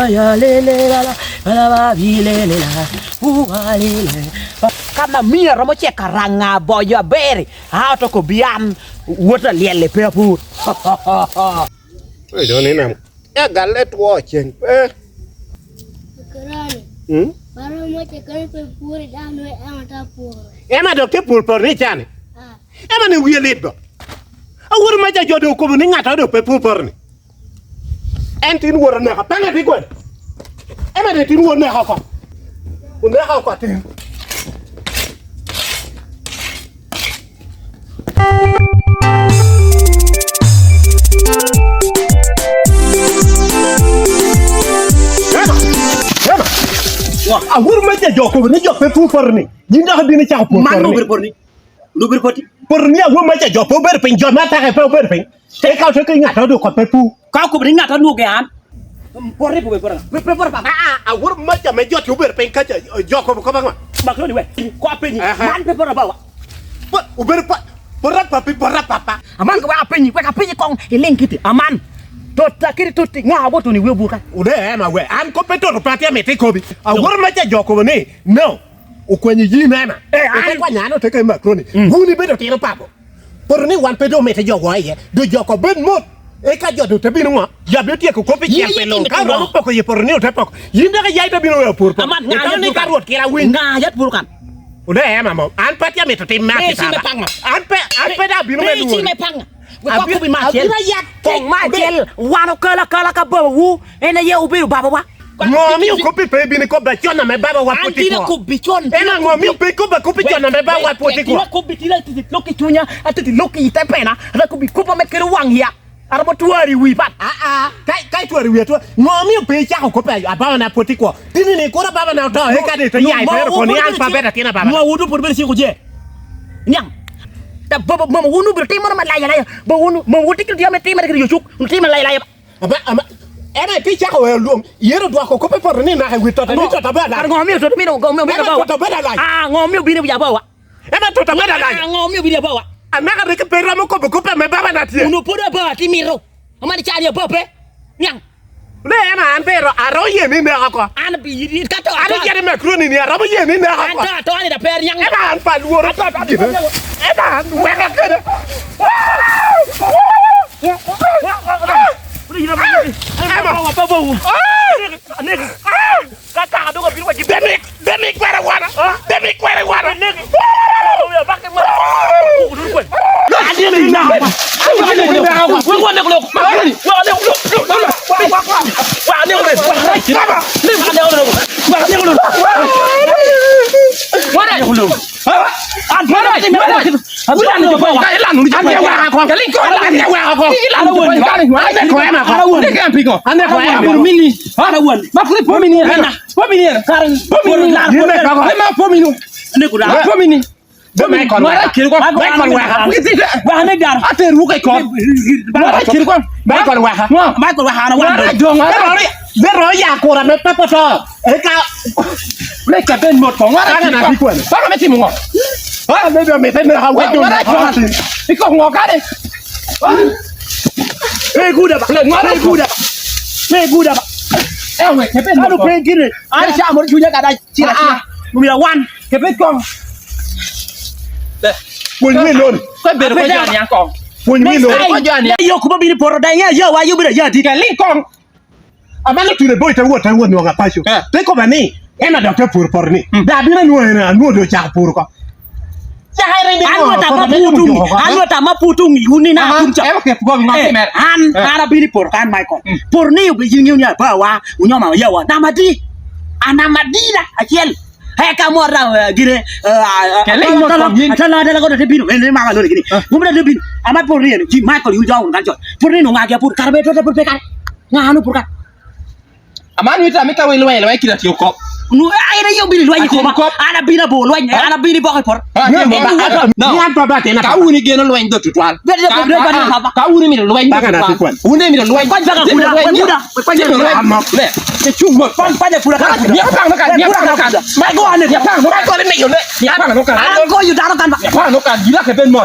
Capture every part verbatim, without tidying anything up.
Aya lele la la, la la ba bi lele la, u ba lele. Kan amia romo cek araŋa abojo aber, a oto kobbi an wot alyel i pe apur. Oyo, dong ni nam. Ya galle two cen pe. Karani. Mm? Baro mo cek kan pe pur i dano en ata pur. Ema dok te pur pur ni cani. Ah. Ema ni wie lit bo. Awor ma ja jo do kobo ni ŋat a do pe pur pur ni. En tin wot oneko, pe ŋat igweno. Ema de tin wot oneko oko. Oneko oko atin. Ema, ema. Awor ma ja jo kobo ni jo pe pur pur ni. Yin dok ibino cako pur pur ni. Lubiri poti. Poti ni awor ma ja jo pe obedo piny, jo me ataka pe obedo piny. Te ka ote ke ŋat odoko pe pu. Ka okobo ni ŋat onwoŋe an. Poti pe pora. Pe, pe pora pa. Ah, ah, awor ma ja me jo te obedo piny ka ja, jo kobo kobo aŋo? Makroni we. Ko apenyi. Aha. Man pe pora bawa. Obedo pa, pora papi, pora papa. Aman ka wek apenyi, wek apenyi koŋ iliŋ kiti. Aman. Tota kiti toti ŋa aboto ni we burka. Ude ema we. An ko pe toto pati amito ikobi. Awor ma ja jo kobo ni. No. Okwenyo yi mema. Eh, an ote kwanyo an ote kemo makroni. Mm. Wun ibedo tino papo. Poto ni wan pe doŋ mito jo wo iye. Do jo ko bed mot. Eka jo doŋ te bino ŋo? Jo abino tyeko kop i cel pe luŋ. Ka romo poko yi poto ni ote poko. Yin dok iya ite bino weo pur poko. Aman, ŋa yat pur kan? Ito ni ka Rwot kira winy. Ŋa yat pur kan? Ode ema mom. An pe atye amito tim me akitara. An pe, an pe daŋ abino me lwori. Wek wakubi me acel. Abino yak koŋ me acel. Wan okalo akala ka babawu, en aye obedo babawa. Ŋo omio kop-pi pe ibino ikobba con ame babawa pwod ikwo? An tin akobbi con. En aŋo omio pe ikobba kop-pi con ame babawa pwod ikwo? Tin akobbi, tin atiti lok i cunya, atiti lok i te pena, ate kobbi kop ame kelo waŋ ya. Aromo twari wi pat. Aa, ka, ka itwari wi atwa, ŋo omio pe icako kop a, a babana pwod ikwo? Tini ni kura babana oto, eka ni to ya i pere koni an pa beda tina baba. Ŋo wudu pwod bedo ciko je? Niaŋ. Ta baba, mama wunu biro timo na malayo layo. Ba wunu, mama wudu kiri diame timo na kiri yocuk, timo malayo layo. Ama, ama, en aye pi cako weo lwom, yero dwoko kop i poto ni naka i wi tota, ni tota bed alac. Ŋo omio tota bino, ŋo omio bino bawa? Tota bed alac. Ah, ŋo omio bino ya bawa? Ema tota bed alac. Ah, ŋo omio bino ya bawa? Anaka rik pe romo kobo kop ame baba na tye. Uno podo abawa ti mito. Amani cani abawa pe. Niaŋ. Le ema an pe ro, aro ye ni neka ko. An bi yidi ka to. An ijere makroni ni aromo ye ni neka ko. An to, to ni da per niaŋ. Ema an pa lworo. Ema an weka kede. Ema. Ka kaka doŋ abino wa gin. Demi, demi kwere wana. Demi kwere wana. Demi na. Michael weka. Michael weka. Michael weka. Michael weka. Michael weka. Michael weka. Bero ya kura me pepo to. Eka. Me ka ben mot ko. Ngara na bi kwano. Baba me timo ngo? Ha? Me do me te me ha wa do. Iko ngo kare? Hey, good up. Hey, good up. Hey, good up. Eh, we ke ben. Ano pe gire? An ca mo junya kada cira cira. Number one. Ke ben kong. Pwony mi lon. Ko bedo ko jani ankong. Pwony mi lon. Ko jani. Yo kuma bini poro da ya ya wa yo bira ya di. Ke li kong. Amano tune boy te wot, te wot nwoŋo apaco. Eh. Te koba ni, en a dok te pur poto ni. Mm. Da bino nwoŋo en, anwoŋo doŋ ocako pur oko. Caka en rin. An wot ama putung, an wot ama putung i wuni na tum ca. Ema ke pwony ma. Eh, timere. An, eh, an abino i pur kan, Michael. Mm. Pur ni obi yin yin ya ba wa, unyo ma ya wa. Nama di? Anama di la, acel. Eka mo ra, eh, gire, eh, ah, ah, kele atala, mo atala, kom yin. Atala, atala, ko te bino, en, en, mama lo gini. Eh. Gumra te bino. Ama pur ni en, ji Michael yu jaun kan chon. Pur ni no ngagi apur, karbe to, to, pur pe kan. Ŋa anu pur kan? Aman wita mi ka wi lweny, lweny kira tiyo kop. Nu, ai, na yo bini lweny kop. An abino bo lweny, an abino boko i por. Ah, tiyo kop. No. Ni an baba tena. Ka wuni geno lweny do tutwal. Bede, bede, bede, bede. Ka wuni mi lweny do tutwal. Wuni mi lweny. Kwan baka kuda, kuda, kuda. Ne. Te chung mo. Kwan, kwan kuda, kuda. Ni pang no kan, ni pang no kan. Ma go ane. Ni pang no kan, ni yo ne. Ni pang no kan. An go yu dano kan ba. Ni pang no kan, gila ke ben mo.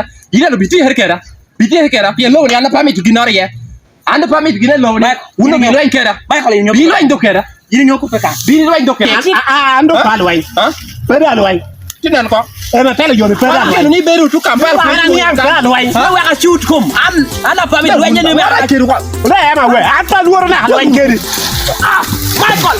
keda. Yin alo bitye keda. Bitye keda. Pien lobo ni an pe amito ginnoro iye. An pe amito gin alo ni. Wun obi lweny keda. Michael, inyo. Bi lweny do keda. Yin inyo kupe ka. Bi lweny do keda. An, an, an do pa lweny. Ha? Pe da lweny. Tinen ko. En atelo joni pe da lweny. An ni bedo tu Kampala. An ni an pe da lweny. Wek acut kom. An, an apami lweny ni wek acut kom. Le ema we. An pe lworo na lweny kedi. Ah, Michael.